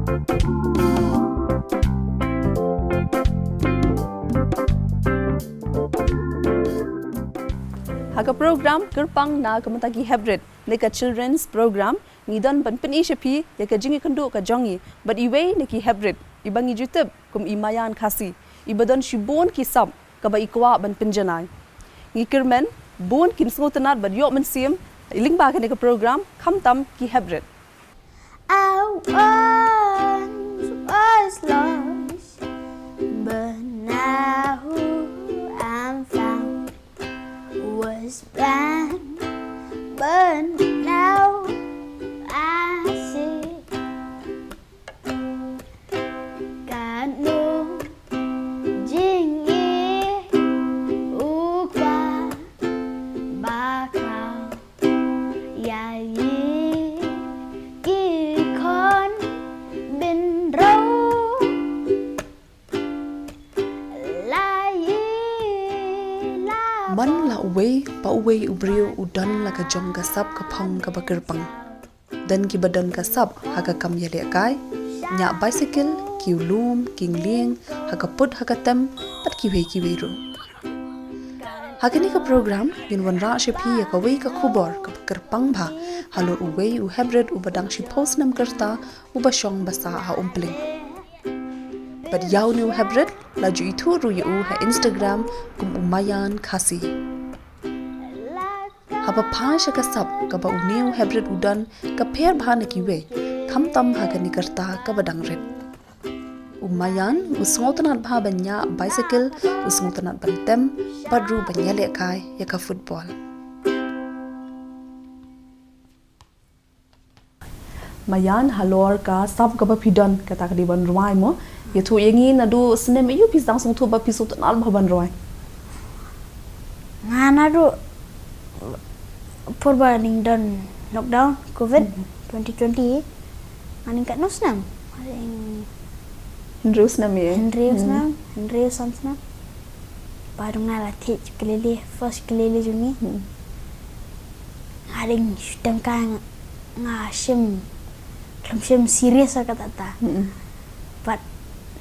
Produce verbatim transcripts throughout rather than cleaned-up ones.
Ha ka program Kyrpang na ka bynta ki heprit, ne ka Children's Program, ngi don ban pyni sha phi ïa ka jingïakynduh ka jong ngi bad iwei na ki heprit iba ngi ju tip kum i Mayan Khasi, iba don shibun ki sap kaba i kwah ban pynjanai. Ngi kyrmen bun kin sngewtynnat bad ïoh mynsiem lyngba kane ka program, khamtam ki heprit. I once was lost, but now I'm found. Was blind, but now I see. Ka nu jingïeit u kwah ba ka ïa i ki khon bynriew. Man la uwei pa uwei u briew u don la ka jong ka sap ka phong kaba kyrpang. Don kiba don ka sap ha ka kam ïalehkai, ñiah bicycle, kiew lum, kiew lieng, ha ka put ha ka tem, bad kiwei kiwei ruh. Ha kane ka program ngin wanrah sha phi ïa kawei ka khubor kaba kyrpang bha halor uwei u heprit uba dang shiphew snem ka rta, uba shong ba sah ha Umpling. Bad ïa une u heprit la ju ithuh ruh ïa u ha Instagram kum u Mayan Khasi. Haba phai sha ka sap kaba une u heprit u don, ka pher bha na kiwei, khamtam ha kane ka rta kaba dang rit. U Mayan u sngewtynnat bha ban ñiah bicycle, u sngewtynnat ban tem, bad ruh ban ïalehkai ïa ka football. Mayan, halor ka sap kaba phi don, kata ka dei ban rwai mo. Ïathuh ïa ngi naduh snem aïu phi sdang sngewthuh ba phi sngewtynnat bha ban rwai? Nga naduh por ba ning don lockdown covid twenty twenty. Nga ning katno snem? Nga ning hynriew snem ïa. Hynriew snem, hynriew san snem. Ba dang nga la thied kylli, first kylli jong ngi. Nga dang shu tem ka nga shim, khlem shim serious ïa kata ta. But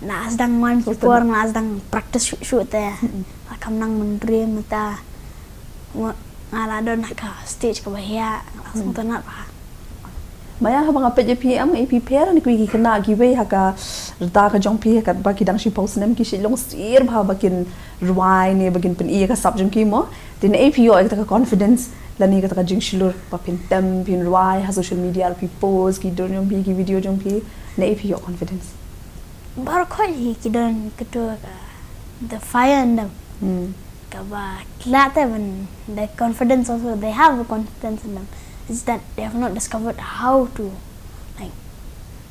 na sdang wan ki por nga sdang practice shuh shuh te. La kham nang mynriem mynta. Nga la don ha ka stage kaba heh, nga la sngewtynnat bha. Mayan, haba nga peit ïa phi, em, ïa phi pher na kiwei ki khynnah kiwei ha ka rta ka jong phi, ha kaba ki dang shiphew snem, ki shait long syier bha ba kin rwai ne ba kin pyni ïa ka sap jong ki mo. Te naei phi ïoh ïa kata ka confidence lane kata ka jingshlur ba phin tem phin rwai ha social media, phi post ki dur jong phi, ki video jong phi, naei phi ïoh confidence? Baroh khoit hi ki don kato ka, the fire in them. Kaba khlad te ban, the confidence also, they have the confidence in them. It's that they have not discovered how to, like,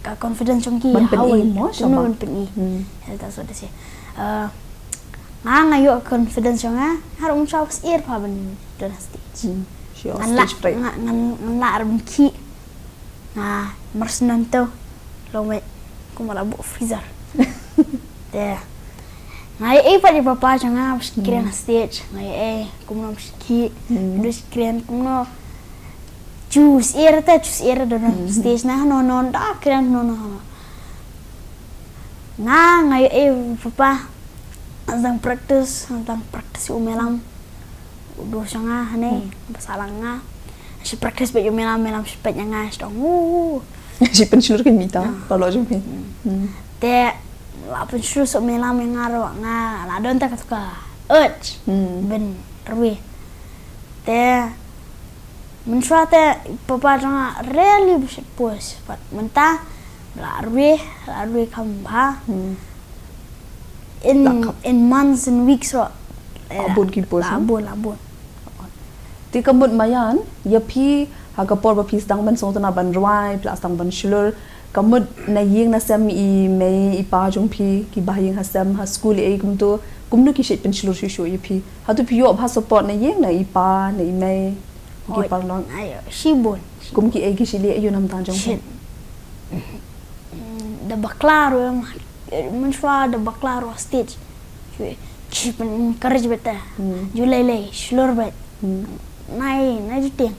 ka confidence jong ki, ban pyni mo, kumno ban pyni. Yeah, that's what they say. Uh, nga, nga ïoh confidence jong nga, nga ruh mynshwa syier bha ban don ha stage. Ngan lah, stage fright. Nga, ngan, ngan lah ban khih. Nga mers nangto, long wei, kumba la buh freezer. Te nga ïohi pat ïa papa jong nga ba shu kren ha stage, nga ïohi kumno ba shu khih, kumno shu kren, kumno shu syier te, shu syier da don stage na hano hano, da kren hano hano. Nga, nga ïohi papa, nga sdang practice, nga sdang practice u Melam. U duh sha nga hangne, ba sah lang nga. Shi practice bad ïa u Melam, Melam shi peit ïa nga, shi ong, "Ooh." Shi pynshlur kein mita, paralok jong phi. Te la pynshlur sa u Melam ïa nga ruh, nga la don ta kato ka urge ban rwai. Te mynshwa te papa jong nga rarely ba shait push, but mynta la rwai, la rwai kham bha. In, in months, in weeks ruh. La bun ki post, la bun, la bun. Te ka mut Mayan, ïa phi, ha ka por ba phi sdang ban sngewtynnat ban rwai, phi la sdang ban shlur, ka mut na ïing na sem i mei i pa jong phi, ki ba ha ïing ha sem, ha skul, ei kumto, kumno ki shait pynshlur shuh shuh ïa phi? Hato phi ïoh bha support na ïing, na i pa, na i mei, ki paralok? Ayo, shibun. Kum kiei ki shait leh aïu na bynta jong phi? Da bakla ruh em, mynshwa da bakla ruh stage. Shi pyn encourage beit te. Ju lei lei, shlur beit. Nai, nai ju tieng.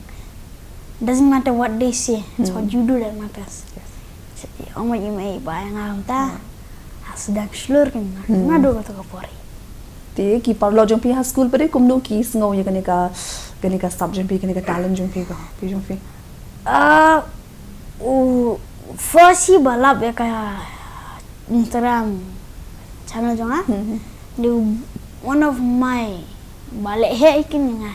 Doesn't matter what they say, it's what you do that matters. Yes. Ong ma i mei ba nga mynta ha sdang shlur kan nga. Naduh kata ka por hi. Te ki paralok jong phi ha skul pat de kumno ki sngew ïa kane ka, kane ka sap jong phi, kane ka talent jong phi ka, phi jong phi? Ah, u first hi ba lap ïa ka Instagram channel jong nga. Ni one of my ba leh he ikin nga.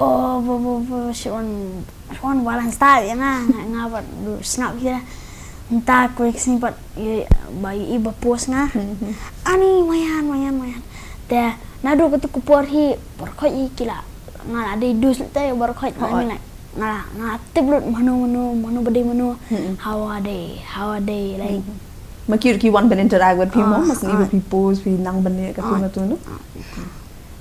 Oh, bo bo bo, shi wan, shi wan balan start ïa nga, nga, nga pat du sngap hi da. Nta kwek sni pat i ba i ba post nga. Ani mayan, mayan, mayan. Te naduh katu ka por hi por khoi i kila. Nga la dei dus te por khoi nga ni la. Nga la, nga la tip lut mano mano, mano ba dei mano. How are they? How are they? Like, ma ki ruh ki wan ban interact with phi mo, mas ni ba phi post, phi nang ban ne ka tu na tu no.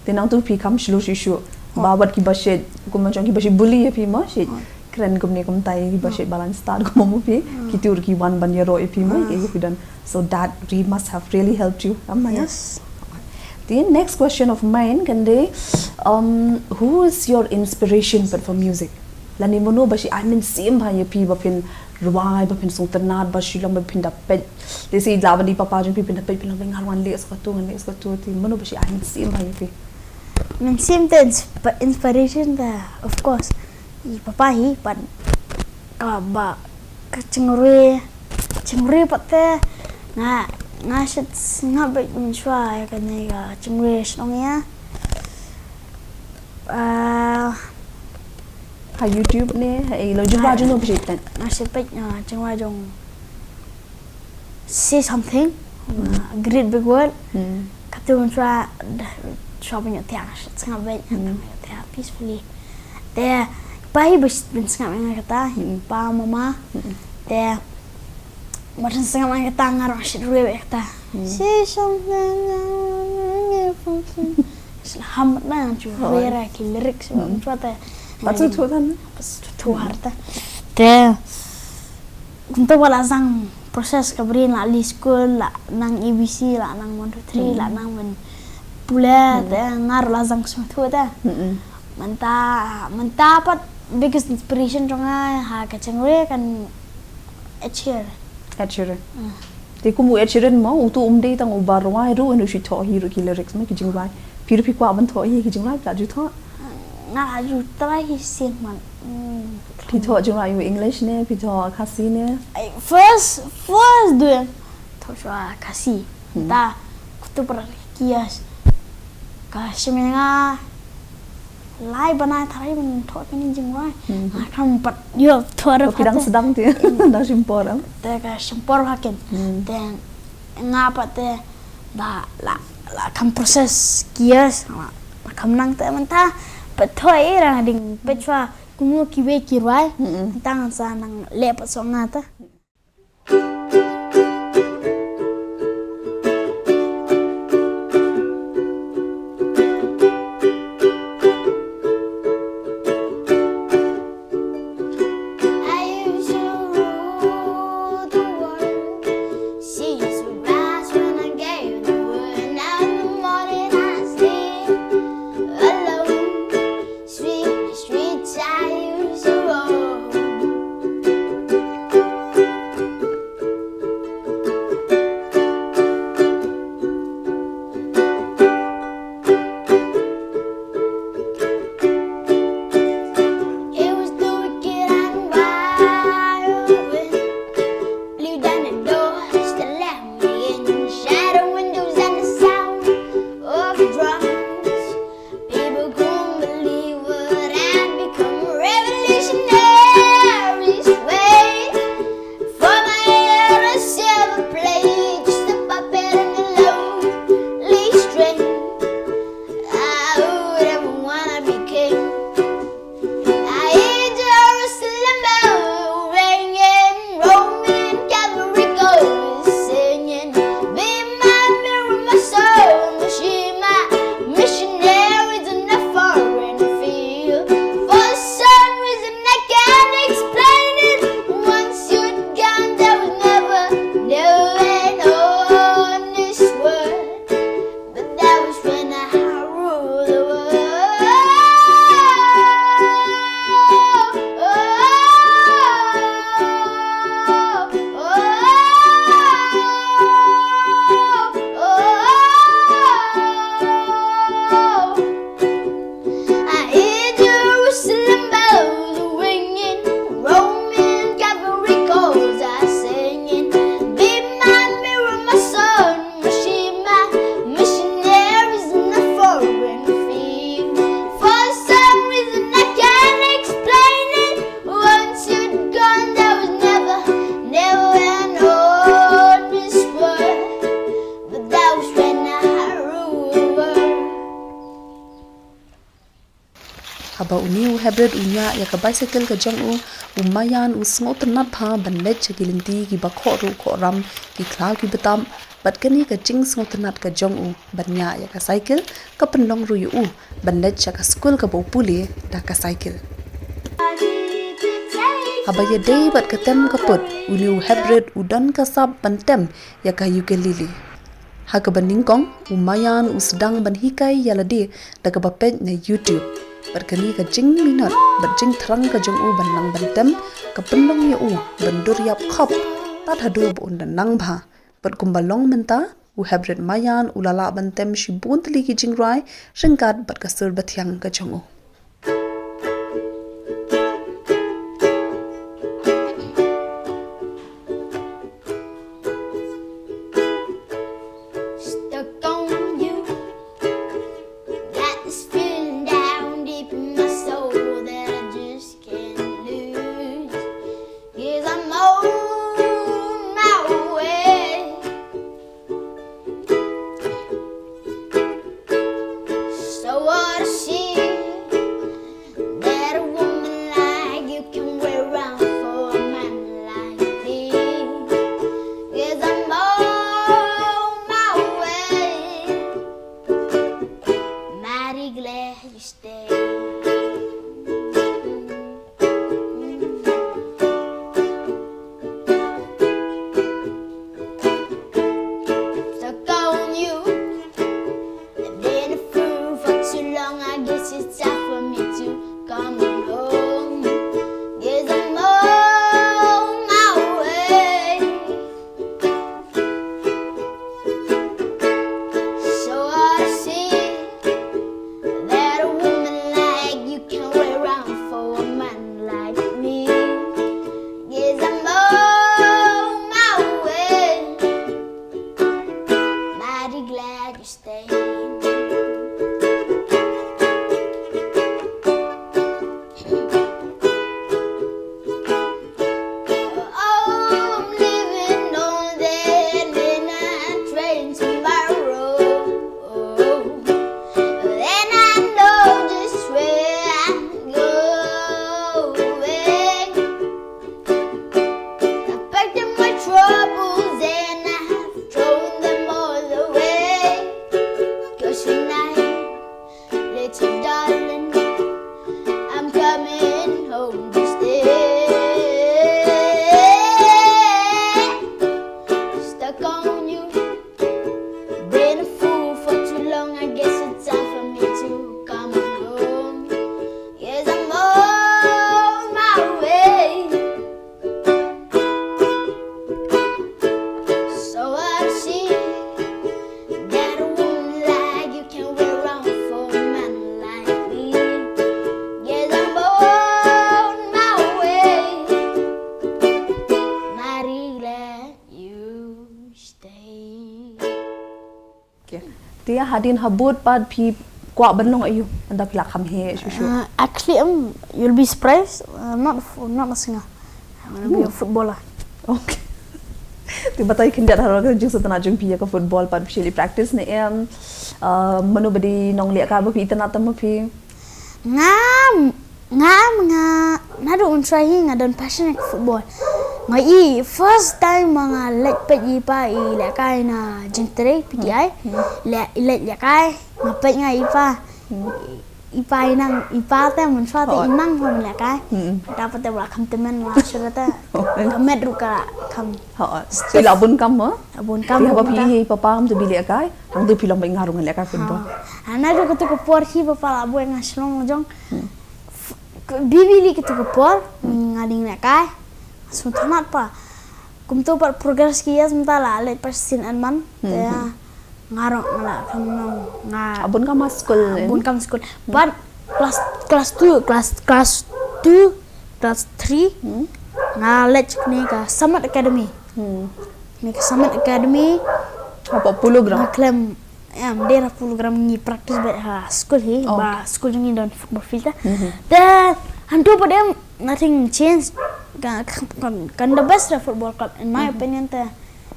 Te nangtu phi kham shlur shisha ba wat ki ba shet, kum ma jong ki ba shet bully ïa phi mo, shet kren kumne kumtai, ki ba shet balan start kum mo phi, ki tur ki wan ban ïaroh ïa phi mo, ïa phi don. So that really must have really helped you. Am I? Yes. The next question of mine kan dei, um, who is your inspiration but for music? Lane mano ba shi ai mynsiem bha ïa phi ba phin rwai, ba phin sngewtynnat, ba shi long ba phin da peit. Te shi la ban i papa jong phi phin da peit, phin long ba ngan wan leh sa katu, ngan leh sa katu. Te mano ba shi ai mynsiem bha ïa phi? Mynsiem te insp-, inspiration te, of course, i papa hi pat ka ba ka chingri, chingri pat te nga, nga shet sngap beit mynshuwa ïa kane ka chingri shnong ïa. Ah, ha YouTube ne, ha i lo jingwa jong no ba shi peit? Nga shi peit, ah, jingwa jong Say Something, ah, Great Big World. Katu mynshuwa, da, shuwa ban ïoh thiah, sngap beit, sngap beit, ïoh thiah peacefully. Te pa hi ba shi ban sngap ïa nga kata, pa mama. Te Martin sngap ïa kata nga ruh shit rue ïa kata. Say something. Sla ham na ju rue ra ki lyrics ba ju te. Pat tu tu tan. Pat tu tu har ta. Te kumta ba la zang process ka bri la li school, la nang A B C, la nang one two three, la nang ban pule, te nga ruh la zang sngewthuh te. Mynta, mynta pat biggest inspiration jong nga ha ka chingri kan Ed Sheeran. Ed Sheeran. Te kum u Ed Sheeran mo, utu um dei tang uba rwai ruh, u shu thoh hi ruh ki lyrics mo, ki jingrwai. Phi ruh phi kwah ban thoh hi ki jingrwai, phi la ju thoh? Nga la ju try hi sien man. Phi thoh jingrwai u English ne, phi thoh Khasi ne? Ai, first, first du thoh shuwa Khasi. Ta kutu para ki ïa ka shim ïa nga lai bnai tharai ban thoh kine jingrwai. Nga kham pat ïoh thoh ruh. Phi dang sdang te, dang shim por em? Te ka shim por ha kin. Te nga pat te ba la, la kham process ki ïa, la kham nang te mynta pat thoh ïa nga dang peit shuwa kumno kiwei ki rwai. Tang sa nang leh pat shuwa nga te. Ba une u Hebred u ñiah ïa ka bicycle ka jong u, u Mayan u sngewtynnat bha ban leit sha ki lynti kiba khoh ruh khoh ram, ki khlaw ki btap, bad kane ka jingsngewtynnat ka jong u ban ñiah ïa ka cycle ka pynlong ruh ïa u ban leit sha ka skul kaba u pule da ka cycle. Haba ïadei bad ka tem ka put, une u Hebred u don ka sap ban tem ïa ka ukulele. Ha kaba nyngkong, u Mayan u sdang ban hikai ïa lade da kaba peit na YouTube. Bad kane ka jingminot bad jingthrang ka jong u ban nang ban tem ka pynlong ïa u ban dur ïap khop tad haduh ba un da nang bha. Bad kumba long mynta, u Hebred Mayan u la lah ban tem shibun tylli ki jingrwai ryngkat bad ka sur bathiang ka jong u. Stuck on you. Got this feeling down deep in my soul that I just can't lose. Yes, I'm on my way. So what a shame that a woman like you can wait around for a man like me. Yes, I'm on my way. Mighty glad you stayed. Stuck on you. I've been a fool for too long. I guess it's time for me to come home. Yes, I'm on my way. So I see that a woman like you can wait around for a man like me. Yes, I'm on my way. Mighty glad you stayed. Oh, I'm leaving on that midnight train tomorrow. And I know just where I'm going. I packed up my troubles and I've thrown them all away. 'Cause tonight, little darling, I'm coming home to stay. Stuck on you. Been a fool for too long. I guess it's time for me to come home. Yes, I'm on my way. So I see that a woman like you can wait around for a man like me. Yes, I'm on my way. Mighty glad you stayed. Okay. Te hadien habud pat phi kwah ban long aïu? Ynda phi la kham heh shuh shuh. Uh, actually, um, you'll be surprised. Uh, I'm not a fo-, not a singer. I'm gonna be a footballer. Okay. Te batai khyndiat halor ka jingsngewtynnat jong phi ïa ka football, pat phi shait practice ne em? Uh, mano ba dei nonglehkai ba phi itynnat tam ma phi? Nga, nga, nga, naduh mynshwa hi nga don passion ïa ka football. Nga i first time ba nga leit peit ïa i pa i lehkai na jingtrei, P T I. Hmm. Le-, i leit lehkai, nga peit nga i pa. Hmm. I pa i nang, i pa te mynshwa te i nang ha lehkai. Hmm. Te pat te ba la kham tymmen nga shuh te. Ka met ruh ka kham. Hooid. Phi la bun kam mo? Bun kam. Te haba phi i papa ym tu bi lehkai, hangtu phi long ba nga ruh ngan lehkai football. Ha. Naduh katu ka por hi papa la buh ïa nga sha Shillong la jong. Hmm. F-, k-, bibiang katu ka por, hmm, nga dang lehkai. Sngewtynnat pa. Kumtu pat progress ki ïa mynta la leit pat sien en man. Hmm. Te nga ruh nga la kham nong nga. Bun kam ha skul. Bun kam skul. Hmm. Pat class, class two, class, class two, class three. Hmm. Nga leit kane ka Summit Academy. Hmm. Kane ka Summit Academy. Hapoh Polo Ground. Nga khlem, em, dei ha Polo Ground ngi practice beit ha skul hi, oh, ba skul jong ngi don football field te. Mhm. Te hangtu pat em nothing change. Ka, ka, ka, kan the best football club in my, mhm, opinion te.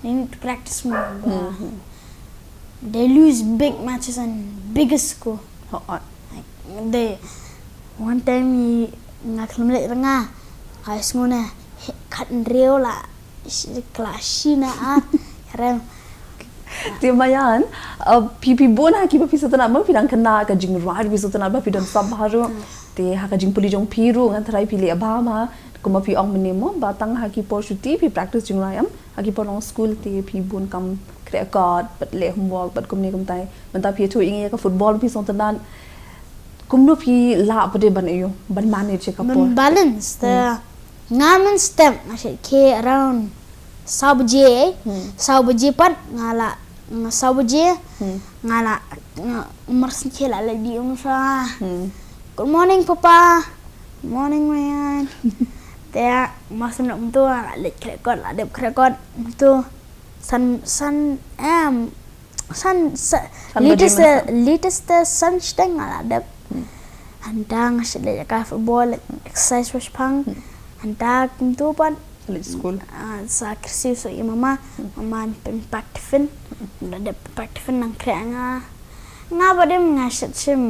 They need to practice more. Ba, mhm, they lose big matches and biggest score. Hooid. Like, they, One time i nga khlem leh ranga. Ai sngu ne khat nreu la shi- kla shi na a rem. Te Mayan, uh, phi phi bun ha kiba phi sngewtynnat mo, phi dang kena ka jingrwai phi sngewtynnat ba phi don sap bha ruh. Te ha ka jingpule jong phi ruh ngan tharai phi leh bha ma. Kumba phi ong mynne mo ba tang ha ki por shuti phi practice jingrwai em, ha ki por long school te phi bun kam khreh kot bad leh homework bad kumne kumtai. Mynta phi ïathuh ïa ngi ïa ka football phi sngewtynnat. Kumno phi lah pat ban ïoh ban manage ïa ka por? Ban balance te. Nga mynstep nga shet khie around saw baje. Saw baje pat nga la nga saw baje. Nga la nga mar sngewkhia la leit dih ym sha. Good morning papa. Good morning Mayan. Te mar sngewtynnat mynta nga la leit khreh kot la dep khreh kot mynta. San san em san sa- San baje latest mynta. Latest san shiteng nga la dep. Hynda nga shet leit ïa ka football exercise wa shipang. Hynda kumta pat. Leit school. Ah, sa kyrsiew sa i mama, mama pyn pack tiffin. La dep pack tiffin nang khreh nga. Nga ba dem nga shet shim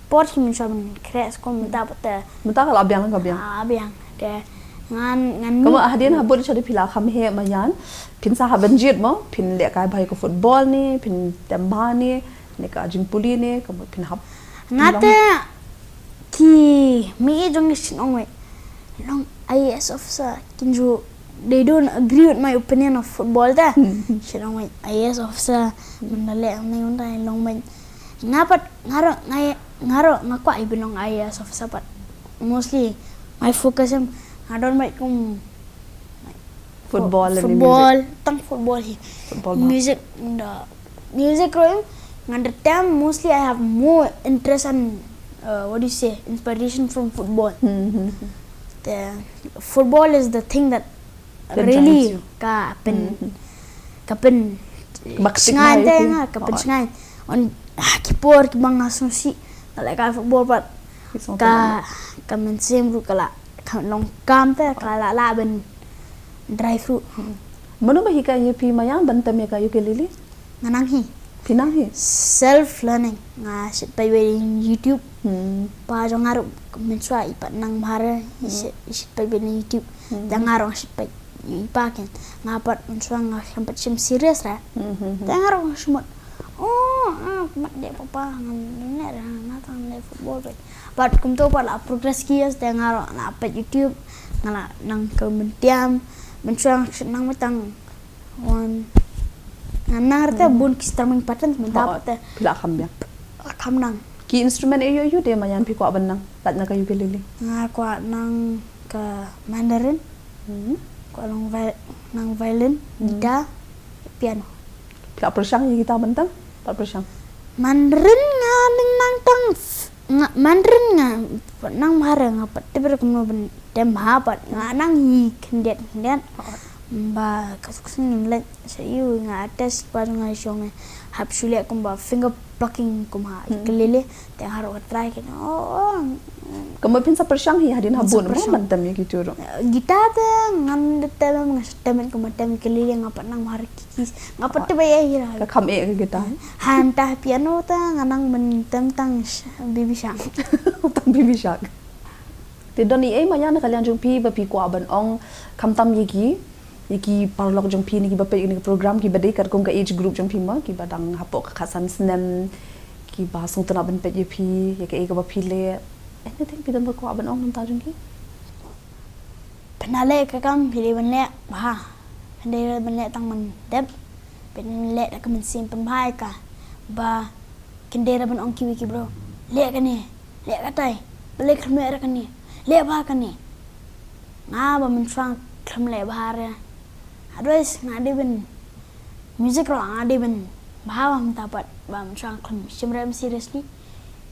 por hi mynshwa ban khreh school mynta pat te. Mynta ka la biang ka biang. Ah, biang. Te ngan ngan. Kumba hadien ha bun sha de phi la kham heh Mayan. Phin sa hap ban jied mo, phin leh kai bha ïa ka football ne, phin tem bha ne, ne ka jingpule ne, kumba phin hap. Nga te ki mei jong ngi shin ong wei long I A S officer, kin ju they don't agree with my opinion of football te. Shin ong wei I A S officer mynta leh ong ngi mynta long mynta. Nga pat nga ruh nga nga ruh nga kwah i ban long I A S officer pat mostly my focus em nga don bad kum football and football, tang football hi. Football ba. Music, the music ruh em nga understand mostly I have more interest and uh, what do you say, inspiration from football. The football is the thing that really ka pyn ka pyn shngain te nga ka pyn shngain on ha ki por ki bang nga sngewsih nga leh ka football pat ka ka mynsiem ruh ka la ka long kam te ka la la ben drive ruh. Mano ba hikai ïa phi Mayan ban tem ïa ka ukulele? Nga nang hi. Phi nang hi? Self learning. Nga shet peit beit YouTube. Pa jong nga ruh mynshuwa i pat nang bha re. I shet peit beit YouTube. Te nga ruh nga shet peit i pa ken. Nga pat mynshuwa nga khlem pat shim serious re. Te nga ruh nga sumut. Oh, ah, mat de papa ngan ne re nga tang de football peit. Pat kumto pat la progress ki years te nga ruh la peit YouTube. Nga la nang ka myntiam. Mynshuwa nga shet nang mynta. Wan. Nga nang rta bun ki strumming patterns mynta pat te. Phi la kham biang. La kham nang. Ki instrument aïu aïu de Mayan phi kwah ban nang? Lait na ka ukulele. Nga kwah nang ka Mandarin. Kwah nang vi- nang violin, guitar, piano. Phi la pyrshang ïa guitar mynta? Phi la pyrshang. Mandarin nga ning nang tang Nga Mandarin nga pat nang bha re nga pat tip re kumno ban tem bha pat nga nang hi khyndiat khyndiat. Ba ka suk sing leh sa ïu nga test pa nga shong hap shu leh kumba finger plucking kumba ukulele te nga ruh try ken. Oh, oh. Kumba phin sa pyrshang hi hadien ha bun mo ban tem ïa kitu ruh. Guitar te ngan da tem nga sa tem kumba tem ukulele nga pat nang bha re kikis nga pat tip ïa hi ra. Ka kham eh ka guitar. Hynta piano te nga nang ban tem tang Baby Shark. Tang Baby Shark. Te don ei ei Mayan na ka liang jong phi ba phi kwah ban ong khamtam ïa ki, ïa ki paralok jong phi ne kiba peit ïa kane ka program kiba dei katkum ka age group jong phi ma kiba dang hapoh ka khatsan snem kiba sngewtynnat ban peit ïa phi ïa kaei kaba phi leh. Anything phi don ba kwah ban ong na ka bynta jong ki? Phin leh ka kam phi dei ban leh bha. Phin dei ban leh tang ban dep. Phin leh da ka mynsiem pynbha ïa ka ba kin dei ra ban ong kiwei ki bro leh kane, leh katai, balei khlem leh ra kane, leh bha kane. Nga ba mynshuwa khlem leh bha re. Otherwise nga dei ban music ruh nga dei ban bha ba mynta pat ba mynshuwa khlem shim re seriously.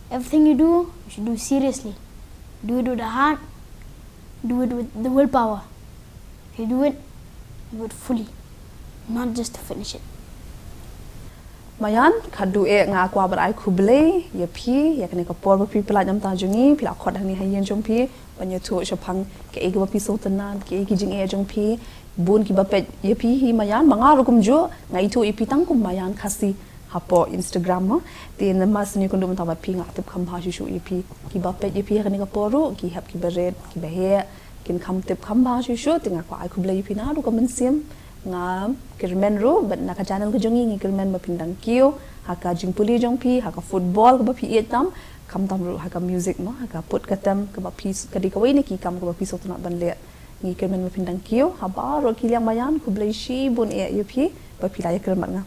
Everything you do, you should do seriously. Do it with the heart. Do it with the willpower. If you do it, do it fully, not just to finish it. Mayan, khadduh eh nga kwah ban ai khublei ïa phi ïa kane ka por ba phi pynlait na ka bynta jong ngi, phi la khot hangne ha ïing jong phi ban ïathuh shaphang kaei kaba phi sngewtynnat, kaei ki jingeh jong phi, bun kiba peit ïa phi hi Mayan, ma nga ruh kumjuh nga ithuh ïa phi tang kum Mayan Khasi. hapoh Instagram mo. Te namar shu ïakynduh mynta bad phi nga tip kham bha shuh shuh ïa phi. Kiba peit ïa phi ha kane ka por ruh ki hap kiba rit kiba heh, kin kham tip kham bha shuh shuh. Te nga kwah ai khublei ïa phi naduh ka mynsiem. Nga kyrmen ruh bad na ka channel ka jong ngi ngi kyrmen ba phin dang kiew ha ka jingpule jong phi ha ka football kaba phi ïeit tam, khamtam ruh ha ka music mo, ha ka put ka tem kaba phi, ka dei kawei na ki kam kaba phi sngewtynnat ban leh. Ngi kyrmen ba phin dang kiew ha baroh ki liang Mayan. Khublei shibun eh ïa phi ba phi la ïakren bad nga.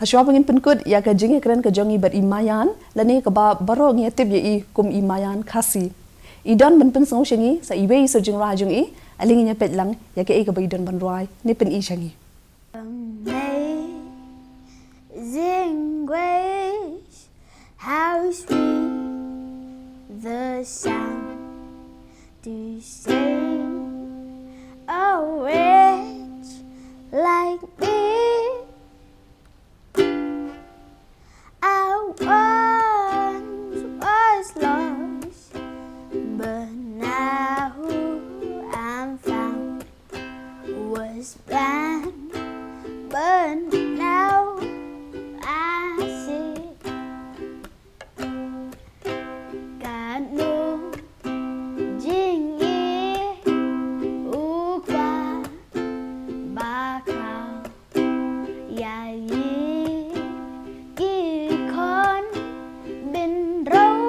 Hashwa ba ngin pynkut ïa ka jingïakren ka jong ngi bad i Mayan, lane kaba baroh ngi ïatip ïa i kum i Mayan Khasi, i don ban pynsngew sha ngi sa iwei i sur jingrwai jong i. Ale ngin ïa peit lang ïa kaei kaba i don ban rwai ne pyni sha ngi. Amazing grace, how sweet the sound to sing a wretch like me. I once was lost, but now I'm found. Was blind, but now I see. Ka nong jingïeit u Kpa ba khraw ïa i ki khon bynriew.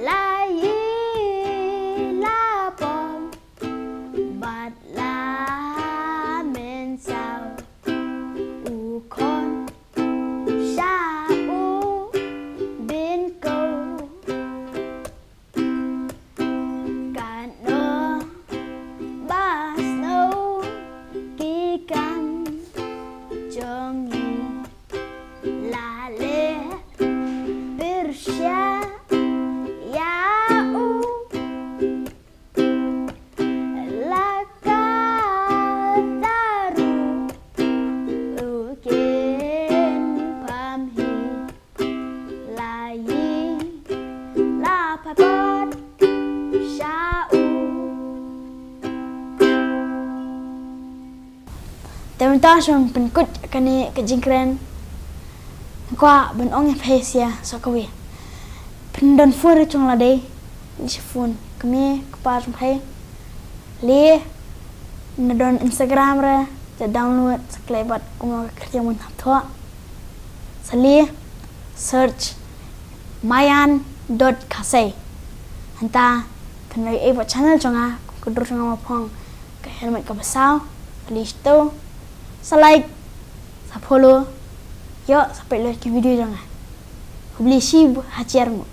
La ïeit la pom bad la mynsaw u khon sha u bynriew. Ka nong ba sniew ki kam jong ngi, la leh pyrshah ïa u. La ka taru u kin pam hi, la ïeit la phaipot sha u. Te mynta shu pynkut kane ka jingkren. Nga kwah ban ong ïa phi sha sa kawei. Phin don phone re jong lade, ni sa phone kmie kpa jong phi. Lei na don Instagram re, sa download, sa klet bad kumno ka kyrteng ban hap thoh. Sa lei search mayan dot khasi. Hangta phin ïohi ei ba channel jong nga, ka dur jong nga ma phong, ka helmet kaba saw. Lei shto, sa like, sa follow, ïoh sa peit lut ki video jong nga. Khublei shibun ha chiar mo.